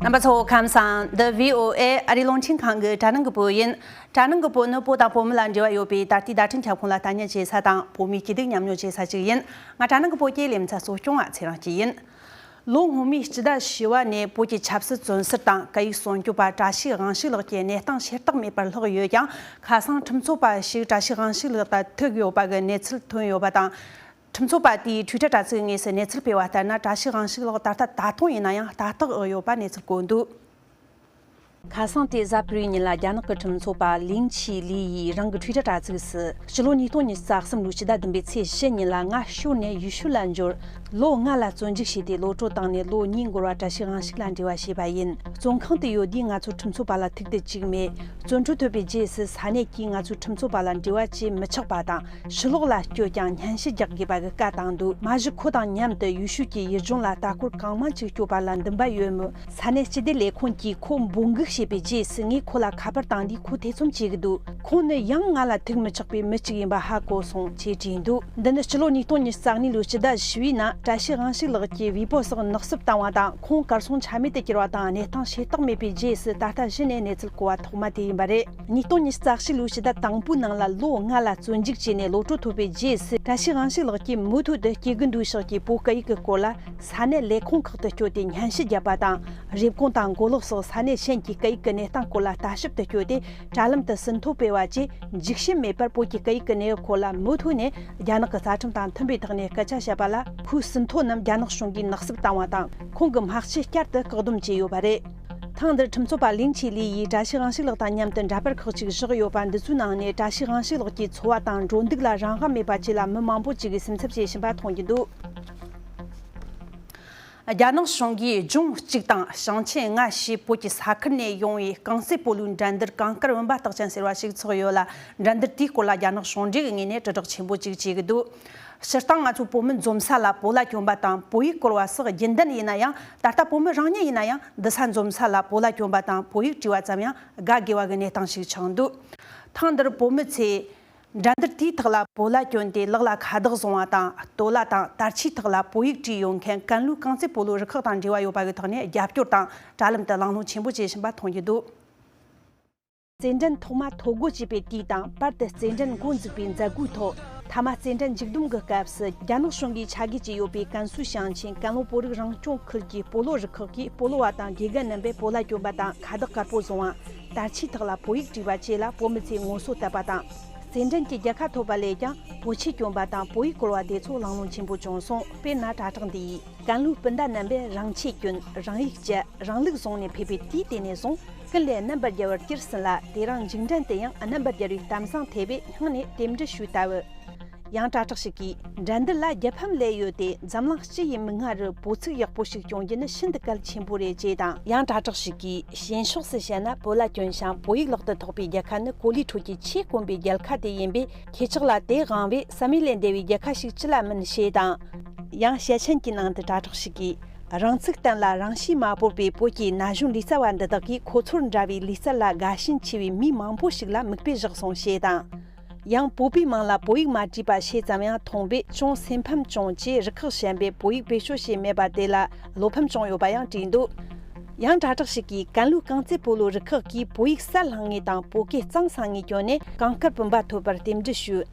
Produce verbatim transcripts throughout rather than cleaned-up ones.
རྣམ་པ་ཚོ་ཁམས་བཟང་། འདི་བྷི་ཨོ་ཨེ་ཨ་རིའི་རླུང་འཕྲིན་ཁང་གི་དྲ་སྣང་གི་བོད་ཡིན། དྲ་སྣང་གི་བོད་ནི་བོད་དང་བོད་མི་ལ་འབྲེལ་བ་ཡོད་པའི་ད་ལྟའི་བརྡ་འཕྲིན་ཁྱབ་ཁོངས་ལ་ལྟ་ཉན་བྱེད་ས་དང་བོད་མིའི་སྐྱིད་སྡུག་མཉམ་མྱོང་བྱེད་ས་ཞིག་ཡིན། ང་དྲ་སྣང་གི་བོད་ཀྱི་ལེ་ཚན་གཙོ་སྐྱོང་བ་ཚེ་རིང་སྐྱིད་ཡིན། ལོ་སྔོན་མའི་སྤྱི་ཟླ་བཞི་བ་ནས་བོད་ཀྱི་ཆབ་སྲིད་བཙོན་ཟུར་དང་སྐད་ཡིག་སྲུང་སྐྱོབ་པ་བཀྲ་ཤིས་དབང་ཕྱུག་ལགས་ཀྱི་གནས་སྟངས་ཤེས་རྟོགས་མེད་པར་ལྷག་ཡོད་ཀྱང་། ཁ་སང་ཁྲིམས་རྩོད་པ་ཞིག་བཀྲ་ཤིས་དབང་ཕྱུག་ལགས་དང་ཐུག་ཡོད་པ་གི་གནས་ཚུལ་ཐོན་ཡོད་པ་དང་། ཁྲིམས་རྩོད་པ་དེས་ཊུའི་ཊར་དྲ་ཚིགས་དངོས་སུ་གནས་ཚུལ་སྤེལ་བ་ལྟར་ན། བཀྲ་ཤིས་དབང་ཕྱུག་ལགས་ད་ལྟ་ད་དུང་ཡིན་ན་ཡང་ལྟ་རྟོག་འོག་ཡོད་པ་གནས་ཚུལ་བཀོད་འདུག་ཁ་སང་སྟེ་གཟའ་ཕུར་བུའི་ཉིན་ལ་རྒྱ་ནག་གི་ཁྲིམས་རྩོད་པ་ལིང་ཆི་ལི་ཡིས་རང་གི་ཊུའི་ཊར་དྲ་ཚིགས་སུ། ཕྱི་ལོ་ཉིས་སྟོང་ཉི་ཤུ་རྩ་གསུམ་ལོའི་ཕྱི་ཟླ་བདུན་པའི་ཚེས་བཞི་ཉིན་ལ། སྔ་ཞོར་ནས་ཡུལ་ཤུལ་ལ་འབྱོར། ལོ་ལྔ་ལ་བཙོན་འཇུག་བྱས་ཏེ། ལོ་དྲུག་བཏང་ནས་ལོ་གཉིས་འགོར་བར་བཀྲ་ཤིས་དབང་ཕྱུག་ལ་འབྲེལ་བ་བྱས་པ་ཡིན། བཙོན་ཁང་དུ་ཡོད་དུས་ང་ཚོ་ཁྲིམས་རྩོད་པ་ལ་ཐུག་ཏུ་བཅུག་མེད། བཙོན་གྲོལ་ཐོབ་པའི་རྗེས་སུ་ས་གནས་ཀྱིས་ང་ཚོའི་ཁྲིམས་རྩོད་པ་ལ་འབྲེལ་བ་བྱེད་མི་ཆོག་པ་དང་། ཕྱི་ལོགས་ལ་བསྐྱོད་ཀྱང་སྙན་ཞུ་རྒྱག་དགོས་པ་གི་བཀའ་བཏང་འདུག་མ་གཞི་ཁོ་དང་མཉམ་དུ་ཡུལ་ཤུལ་གྱི་ཡུལ་ལྗོངས་ལ་ལྟ་སྐོར་གང་མང་ཅིག་སྐྱོད་པ་ལ་འདུན་པ་ཡོད་མོད། ས་གནས་སྤྱི་བདེ་ལས་ཁུངས་ཀྱིས་ཁོ་འབོད་འགུག་བྱས་པའི་རྗེས་སུ། ངས་ཁོ་ལ་ཁ་པར་བཏང་དུས་ཁོ་ཐེ་ཚོམ་བྱེད་ཀྱི་འདུག་ཁོང་ནི་ཡང་ང་ལ་ཐུག་མི་ཆོག་པའི་མི་གཅིག་ཡིན་པ་ཧ་གོ་སོང་ཅེས་བྲིས་འདུག་འདི་ནི་ཕྱི་ལོ་ཉིས་སྟོང་ཉི་ཤུ་རྩ་གཉིས་ལོའི་སྤྱི་ཟླ་བཞི་བའི་ནང་བཀྲ་ཤིས་དབང་ཕྱུག་ལགས་ཀྱི་ཝེ་པོ་སོགས་ནག་བསུབ་བཏང་བ་དང་། ཁོང་གར་སོང་ཆ་མེད་དུ་གྱུར་བ་དང་། གནས་སྟངས་ཤེས་རྟོགས་མེད་པའི་རྗེས་སུ་ད་ལྟ་གཞི་ནས་གནས་ཚུལ་གོ་བ་ཐོག་མ་དེ་ཡིན་པ་རེད། ཉིས་སྟོང་ཉི་ཤུ་རྩ་བཞི་ལོའི་ཕྱི་ཟླ་དང་པོའི་ནང་ལ་ལོ་ལྔ་ལ་བཙོན་འཇུག་བྱས་ནས་ལོ་དྲུག་ཐོབ་པའི་རྗེས་སུ། བཀྲ་ཤིས་དབང་ཕྱུག་ལགས་ཀྱིས་མུ་མཐུད་དུ་སྐྱེ་རྒུ་མདོའི་ཕྱོགས་ཀྱི་བོད་སྐད་ཡིག་གི་སྐོར་ལ་ས་གནས་ལས་ཁུངས་ཁག་ཏུ་བསྐྱོད་དེ་སྙན་ཞུ་བརྒྱབ་པ་དང་། རེབ་གོང་དང་མགོ་ལོག་སོགས་ས་གནས་གཞན་གྱི་སྐད་ཡིག་གི་གནས་སྟངས་སྐོར་ལ་ལྟ་ཞིབ་ཏུ་བསྐྱོད་དེ། དྲ་ལམ་དུ་ཟིན་ཐོ་སྤེལ་བ་བཅས་འཇིགས་ཞུམ་མེད་པར་བོད་ཀྱི་སྐད་ཡིག་གི་གནས་བབ་སྐོར་ལ་མུ་མཐུད་ནས་རྒྱ་ནག་གི་རྩ་ཁྲིམས་དང་མཐུན་པའི་ཐོག་ནས་སྐད་ཆ་བཤད་པ་ལ། ཁོའི་ཟིན་ཐོ་རྣམས་རྒྱ་ནག་གཞུང་གིས་ནག་བསུབ་བཏང་བ་དང་། ཁོང་གི་མ་ཕྱི་བསྐྱར་དུ་བཀག་སྡོམ་བྱས་ཡོད་པ་རེད། ཐེངས་འདིར་ཁྲིམས་རྩོད་པ་ལིང་ཆི་ལི་ཡིས་བཀྲ་ཤིས་དབང་ཕྱུག་ལགས་དང་མཉམ་དུ་འདྲ་པར་ཁག་ཅིག་བཞག་ཡོད་པ་འདི་ཚོའི་ནང་ནས། བཀྲ་ཤིས་དབང་ཕྱུག་ལགས་ཀྱི་འཚོ་བ་དང་འགྲོ་འདུག་ལ་རང་དབང་མེད་པ་བཅས་ལ་མི་མང་པོ་ཅིག་གིས་སེམས་འཚབ་བྱེད་བཞིན་པ་མཐོང་རྒྱུ་འདུག་རྒྱ་ནག་གཞུང་གིས་ལྗོངས་གཅིག་དང་ཞིང་ཆེན་ལྔ་ཞེས་བོད་ཀྱི་ས་ཁུལ་ནས་ཡོང་བའི་རྐང་རྩེད་སྤོ་ལོའི་འགྲན་བསྡུར་གངས་དཀར་བུམ་པ་རྟགས་ཅན་ཟེར་བ་ཞིག་ཚོགས་ཡོད་ལ། འགྲན་བསྡུར་དེའི་སྐོར་ལ་རྒྱ་ནག་གཞུང་འབྲེལ་གྱི་ངོས་ནས་དྲིལ་བསྒྲགས་ཆེན་པོ་ཅིག་བྱེད་ཀྱི་འདུག་སྤྱིར་བཏང་ང་ཚོ་བོད་མི་འཛོམས་ས་ལ་བོད་ལྭ་གྱོན་པ་དང་བོད་ཡིག་བསྐུར་བ་སོགས་རྒྱུན་ལྡན་ཡིན་ན་ཡང་། ད་ལྟ་བོད་མི་རང་ཉིད་ཡིན་ན་ཡང་འདུ་ས་འཛོམས་ས་ལ་བོད་ལྭ་གྱོན་པ་དང་བོད་ཡིག་བྲིས་པ་ཙམ་ཡང་དགའ་དགོས་པ་གི་གནས་སྟངས་ཤིག་ཆགས་འདུག་ཐེངས་འདིར་བོད་མི་ཚོས་འགྲན་བསྡུར་དེའི་ཐོག་ལ་བོད་ལྭ་གྱོན་ཏེ་ལག་ལ་ཁ་བཏགས་བཟུང་བ་དང་། སྟོད་ལྭ་དང་དར་ཆའི་ཐོག་ལ་བོད་ཡིག་བྲིས་ཡོད་མཁན་ཀན་ལྷོའི་རྐང་རྩེད་སྤོ་ལོ་རུ་ཁག་དང་འབྲེལ་བ་ཡོད་པ་གི་ཐོག་ནས་རྒྱབ་སྐྱོར་དང་དྲ་ལམ་དུ་གླེང་སློང་ཆེན་པོ་བྱེད་བཞིན་པ་མཐོང་རྒྱུ་འདུག་རྩེད་འགྲན་ཐོག་མ་ཐོ་འགོད་བྱས་པའི་དུས་དང་། བར་དུ་རྩེད་འགྲན་འགོ་འཛུགས་པའི་མཛད་སྒོའི་ཐོག་མཐའ་མ་རྩེད་འགྲན་མཇུག་བསྡོམས་ཀྱི་སྐབས་སུ། རྒྱ་ནག་གཞུང་གིས་ཆ་བགོས་བྱས་ཡོད་པའི་ཀན་སུའུ་ཞིང་ཆེན་ཀན་ལྷོ་བོད་རིགས་རང་སྐྱོང་ཁུལ་གྱི་སྤོ་ལོ་རུ་ཁག་གི་སྤོ་ལོ་བ་དང་དགེ་རྒན་རྣམ་པས་བོད་ལྭ་གྱོན་པ་དང་ཁ་བཏགས་དཀར་པོ་བཟུང་བ། དར་ཆའི་ཐོག་ལ་བོད་ཡིག་བྲིས་པ་བཅས་ལ་བོད་མི་ཚོས་ངོ་སོ་བསྟོད་པ་དང་། རྩེད་འགྲན་གྱི་རྒྱལ་ཁ་ཐོབ་པ་ལས་ཀྱང་། བོད་ཆས་གྱོན་པ་དང་བོད་ཡིག་བསྐུར་བ་དེ་ཚོ་གླེང་སློང་ཆེན་པོ་བྱུང་སོང་། དཔེར་ན། དྲ་གྲགས་འདི་ཡིས། ཀན་ལྷོའི་སྤུན་ཟླ་རྣམ་པས་རང་ཆས་གྱོན། རང་ཡིག་སྤྱད། རང་ལུགས་བཟུང་ནས་ཕེབས་པའི་དུས་དེ་ནས་བཟུང་། ཀུན་ལས་རྣམ་པར་རྒྱལ་བར་གྱུར་ཟིན་ལ། དེ་རིང་མཇུག་འགྲན་དུ་ཡང་རྣམ་པར་རྒྱལ་བའི་གཏམ་བཟང་ཐེབས་པས་སྙིང་ནས་རྟེན་འབྲེལ་ཞུས་ལྟ་བུ། ཡང་དྲ་གྲགས་ཤིག་གིས། འགྲན་བསྡུར་ལ་རྒྱལ་ཕམ་སླེབས་ཡོད་དེ། འཛམ་གླིང་སྤྱི་ཡི་མིག་སྔ་རུ་བོད་ཚིག་ཡག་པོ་ཞིག་སྐྱོང་རྒྱུ་ནི་ཤིན་ཏུ་གལ་ཆེན་པོ་རེད་ཅེས་དང་། ཡང་དྲ་གྲགས་ཤིག་གིས། ཞེན་ཕྱོགས་སུ་བཤད་ན། བོད་ལྭ་གྱོན་ཞིང་བོད་ཡིག་ལག་ཏུ་ཐོགས་པའི་རྒྱལ་ཁ་ནི་གོ་ལའི་ཁྲོད་ཀྱི་ཆེས་དཀོན་པའི་རྒྱལ་ཁ་དེ་ཡིན་པས། ཁྱེད་ཅག་ལ་དེ་དབང་བས་བསམ་ཡུལ་ལས་འདས་པའི་རྒྱལ་ཁ་ཞིག་ཅི་ལ་མིན་ཞེས་དང་། ཡང་ཞལ་ཆེམས་ཀྱི་ནང་དུ་དྲ་གྲགས་ཤིག་གིས། རང་ཚུགས་བརྟན་ལ་རང་གཤིས་མ་བོར་བའི་བོད་ཀྱི་ན་གཞོན་ལུས་རྩལ་བ་འདི་དག་གིས་ཁོ་ཚོར་འདྲ་བའི་ལུས་རྩལ་ལ་དགའ་ཞེན་ཆེ་བའི་མི་མང་པོ་ཞིག་ལ་མིག་དཔེ་བཞག་སོང་ཞེས་དང་། ཡང་བོད་པའི་མིང་ལ་བོད་ཡིག་མ་བྲིས་པ་ཞེ་ཙམ་ཡང་མཐོང་བས་ཅུང་སེམས་ཕམ་བྱུང་ཅེས་རུ་ཁག་གཞན་པས་བོད་ཡིག་བེད་སྤྱོད་བྱས་མེད་པ་དེ་ལ་བློ་ཕམ་བྱུང་ཡོད་པ་ཡང་བྲིས་འདུག་ཡང་དྲ་གྲགས་ཤིག་གིས་ཀན་ལྷོའི་རྐང་རྩེད་སྤོ་ལོ་རུ་ཁག་གིས་བོད་ཡིག་གསལ་ལྷང་ངེ་དང་བོད་སྐད་གཙང་སང་ངེ་བསྐྱོན་ནས་གངས་དཀར་བུམ་པ་ཐོབ་པར་རྟེན་འབྲེལ་ཞུས།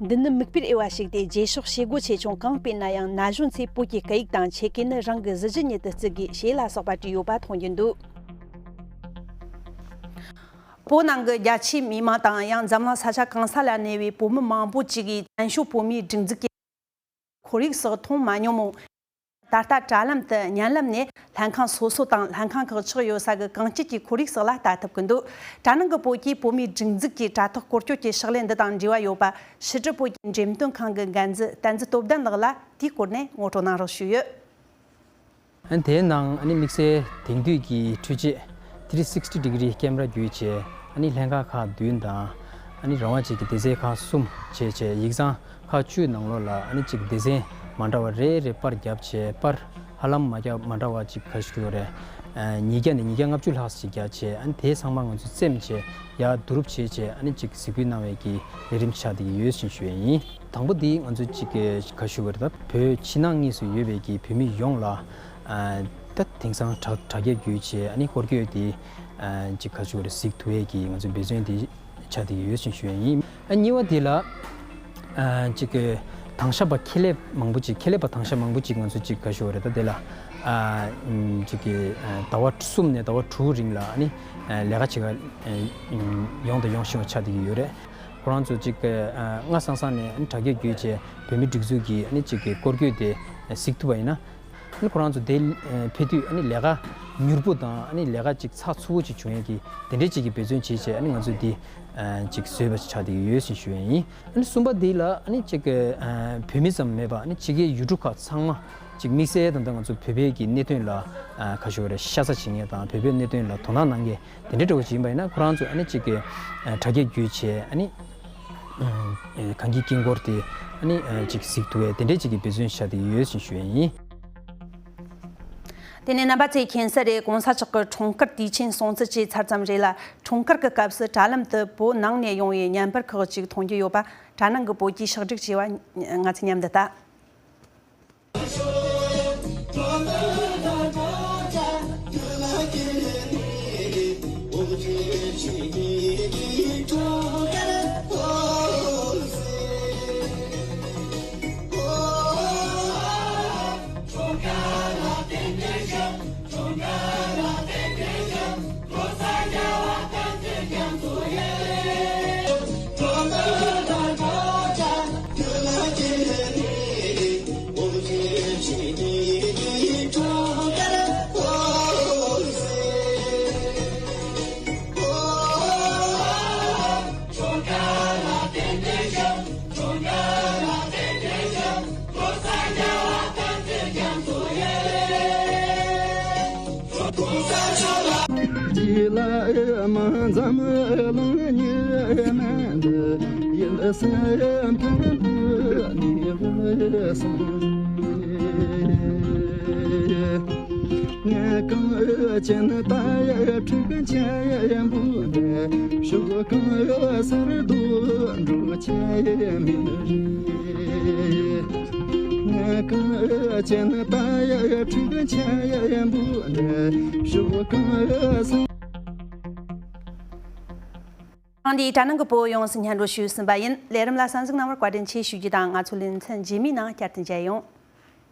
འདི་ནི་མིག་དཔེར་འོས་པ་ཞིག་སྟེ། རྗེས་ཕྱོགས་བྱེད་སྒོ་ཆེ་ཆུང་གང་སྤེལ་ན་ཡང་ན་གཞོན་ཚོས་བོད་ཀྱི་སྐད་ཡིག་དང་ཆས་གོས་ནི་རང་གི་གཟི་བརྗིད་ཉིད་དུ་བརྩི་དགོས་ཞེས་ལ་སོགས་པ་བྲིས་ཡོད་པ་མཐོང་རྒྱུ་འདུག་བོད་ནང་གི་རྒྱ་ཆེའི་མི་མང་དང་ཡང་འཛམ་གླིང་ས་ཆ་གང་ས་ལ་གནས་པའི་བོད་མི་མང་པོ་ཅིག་གིས་བཙན་བྱོལ་བོད་མིའི་སྒྲིག་འཛུགས་ཀྱི་ཁོར་ཡུག་སོགས་མཐོང་མ་མྱོང་མོད། ད་ལྟ་དྲ་ལམ་དུ་བརྙན་ལམ་ནས་ལྷན་ཁང་སོ་སོ་དང་ལྷན་ཁང་ཁག་ཆགས་ཡོད་ས་གི་གངས་སྐྱིད་ཀྱི་ཁོར་ཡུག་སོགས་ལ་ལྟ་ཐུབ་ཀྱི་འདུག་དྲ་ནང་གི་བོད་ཀྱིས་བོད་མིའི་སྒྲིག་འཛུགས་ཀྱི་དྲ་ཐོག་སྐོར་སྐྱོད་ཀྱི་ཕྱག་ལས་འདི་དང་འབྲེལ་བ་ཡོད་པ་ཕྱི་དྲིལ་བོད་ཀྱི་འགྲེམས་སྟོན་ཁང་གི་འགན་འཛིན་བསྟན་འཛིན་སྟོབས་ལྡན་ལགས་ལ་དེའི་སྐོར་ནས་ངོ་སྤྲོད་གནང་རོགས་ཞུས་ཡོད། ཨ་ནི་དེའི་ནང་ཨ་ནི་དམིགས་བསལ་དེང་དུས་ཀྱི་འཕྲུལ་ཆས་three sixty degree camera བརྒྱུད་བྱས། ཨ་ནི་ལྷན་ཁང་ཁག་བདུན་དང་། ཨ་ནི་རང་དབང་ཅན་གྱི་སྡེ་ཚན་ཁག་གསུམ་བྱས་བྱས། ཡིག་ཚང་ཁག་བཅུའི་ནང་ལོགས་ལ་ཨ་ནི་གཅིག་སྡེ་ཚན་མ་འདྲ་བ་རེ་རེ་པར་བརྒྱབ་བྱས། པར་ཧ་ལམ་མ་བརྒྱབ་མ་འདྲ་བ་གཅིག་ག་ཞིག་ཡོད་རེད། ཨ་ཉིས་བརྒྱ་ནས་ཉིས་བརྒྱ་ལྔ་བཅུ་ལྷག་ཅིག་བརྒྱབ་བྱས། ཨ་ནི་དེ་ཚང་མ་ང་ཚོས་བཙེམས་བྱས་ཡར་བསྡུ་རུབ་བྱས་བྱས། ཨ་ནི་གཅིག་གཟིགས་འབུལ་གནང་བའི་གི་ལས་རིམ་ཆགས་བསྡད་ཀྱི་ཡོད་ཅེས་ཞུ་ཡས་ཡིན། དང་པོ་འདི་ང་ཚོས་གཅིག་ག་ཞུ་དགོས་རེད། ད་བོད་ཕྱི་ནང་གཉིས་སུ་ཡོད་པའི་གི་བོད་མི་ཡོངས་ལ། ཨ་ ད་དེང་སང་དྲ་དྲ་རྒྱ་བརྒྱུད་བྱས་ཨ་ནི་སྐོར་སྐྱོད་དེ་ཨ་ཅིག་ག་ཞུ་རེད་གཟིགས་ཐུབ་ཡས་ཀྱི་ང་ཚོའི་འབད་བརྩོན་དེ་ཆགས་བསྡད་ཀྱི་ཡོད་ཅེས་ཞུ་ཡས་ཡིན། ཨ་གཉིས་པ་དེ་ལ་ཨ་ཅིག་གི་དྭང་ཞབས་པ་ཁེ་ལས་མང་པོ་ཅིག་ཁེ་ལས་པ་དྭང་ཞབས་མང་པོ་ཅིག་ང་ཚོ་ཅིག་ག་ཞུ་རེད། ད་དེ་ལ་ཨ་ཅིག་གི་ཟླ་བ་གསུམ་ནས་ཟླ་བ་དྲུག་རིང་ལ་ཨ་ནི་ལས་ཀ་བྱེད་ག་ཡོང་དང་ཡོང་བཞིན་པ་ཆགས་བསྡད་ཀྱི་ཡོད་རེད། ཁོ་རང་ཚོ་ཅིག་སྔ་སང་སང་ནས་དྲ་རྒྱ་བརྒྱུད་བྱས་བོད་མི་སྒྲིག་འཛུགས་ཀྱི་ཅིག་གི་སྐོར་སྐྱོད་དེ་གཟིགས་ཐུབ་པ་ཡིན་ན། ཁོ་རང་ཚོ་དེ་ཕེབས་དུས་ལས་ཀ་མྱུར་པོ་དང་ལས་ཀ་ཅིག་ཚགས་ཚུད་པོ་ཅིག་བྱུང་ཡས་ཀྱི་དེ་འདྲའི་ཅིག་གི་འབད་བརྩོན་བྱས་བྱས་ང་ཚོས་འདི་ཅིག་བཟོས་པ་ཆགས་བསྡད་ཀྱི་ཡོད་ཅེས་ཞུ་ཡས་ཡིན། གསུམ་པ་འདི་ལ་ཅིག་བོད་མི་ཙམ་མེད་པ་ཕྱི་རྒྱལ་ཡུལ་གྲུ་ཁག་ཚང་མ་ཅིག་དམིགས་བསལ་ད་ལྟ་ང་ཚོ་བོད་པའི་གི་གནད་དོན་ལ་ག་ཞུ་རེད། ཤ་ཚ་བྱེད་མཁན་དང་བོད་པའི་གནད་དོན་ལ་དོ་སྣང་གནང་མཁན་དེ་འདྲ་འདྲ་བོ་ཅིག་ཡིན་པ་ཡིན་ན། ཁོ་རང་ཚོ་ཅིག་གི་དྲ་རྒྱ་བརྒྱུད་བྱས་གངས་ཀྱི་དཀྱིལ་འཁོར་དེ་ཅིག་གཟིགས་ཐུབ་པའི་དེ་འདྲའི་ཅིག་གི་འབད་བརྩོན་བྱ་བསྡད་ཡོད་ཅེས་ཞུ་ཡས་ཡིན། དེ་ནས་རྣམ་པ་ཚོས་མཁྱེན་གསལ་རེད། གོང་ས་མཆོག་གི་འཁྲུངས་སྐར་དུས་ཆེན་སྲུང་བརྩི་བྱས་ཚར་ཙམ་རེད་ལ། འཁྲུངས་སྐར་གྱི་སྐབས་སུ་དྲ་ལམ་དུ་བོད་ནང་ནས་ཡོང་བའི་བརྙན་པར་ཁག་ཅིག་མཐོང་རྒྱུ་ཡོད་པ། དྲ་ནང་གི་བོད་ཀྱི་ཕྱག་བསྒྲིགས་བྱས་པ་ང་ཚོས་མཉམ་དུ་ལྟ། ཐེངས་འདིའི་དྲ་ནང་གི་བོད་ཡོངས་སུ་སྙན་སྒྲོན་ཞུས་ཟིན་པ་ཡིན། ལས་རིམ་ལ་གསན་གཟིགས་གནང་བར་བཀའ་དྲིན་ཆེ་ཞུ་རྒྱུ་དང་། ང་ཚོ་ལེ་ཚན་རྗེས་མའི་ནང་བསྐྱར་དུ་མཇལ་ཡོང་།